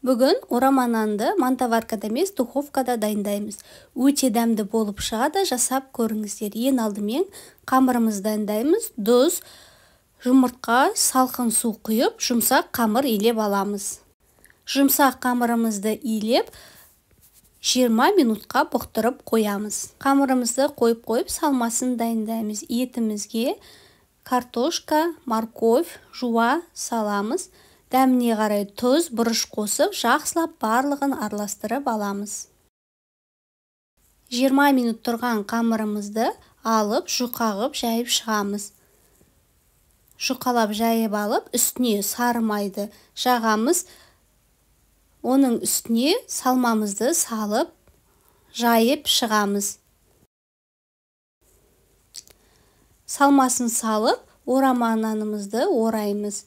Бүгін орама нанды мантоваркада емес, духовкада дайындаймыз. Өте дәмді болып шығады, жасап көріңіздер. Ең алдымен қамырымызды дайындаймыз. Тұз, жұмыртқа, салқын су құйып, жұмсақ қамыр илеп аламыз. Жұмсақ қамырымызды илеп, 20 минутқа бұқтырып қоямыз. Қамырымызды қойып-қойып салмасын дайындаймыз. Етімізге картошка, морковь, жуа саламыз. Дәміне қарай тұз, бұрыш қосып, жақсылап барлығын араластырып аламыз. 20 минут тұрған қамырымызды алып, жұқа қып жайып шығамыз. Жұқалап жайып алып, үстіне сары майды жағамыз. Оның үстіне салмамызды салып, жайып шығамыз. Салмасын салып, орама нанымызды ораймыз.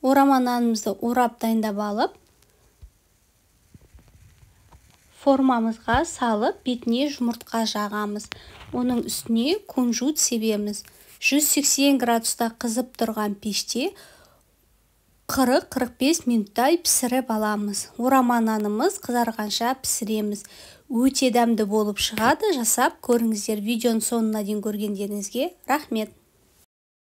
Орама нанымызды орап дайындап алып, формамызға салып, бетіне жұмыртқа жағамыз. Оның үстіне кунжут себеміз. 180 градуста қызып тұрған пеште 40-45 минуттай пісіріп аламыз. Орама нанымыз қызарғанша пісіреміз. Өте дәмді болып шығады, жасап көріңіздер. Видеоның соңына дейін көргендеріңізге рахмет.